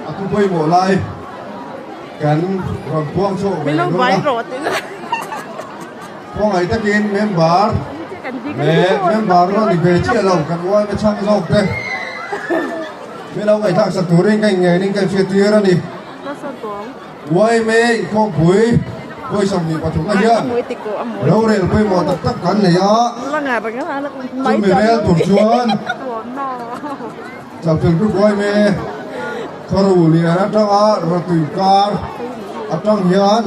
A thu pawimawh lai kan rawn puang chhuak ve dawn a. Khawngaih takin member leh member rawn ni ve chiah lo kan uaina chhang zawk te min lo ngaihthlak sak turin ka inngeiin ka inhriattir a ni. Uaime inkhawmpui pawisa 23 na hian rorel pawimawh tak tak kan nei a, chumi rel tur chuan Chapel Group Uaime Khaw Lian atanga Rawtui kar atang hian.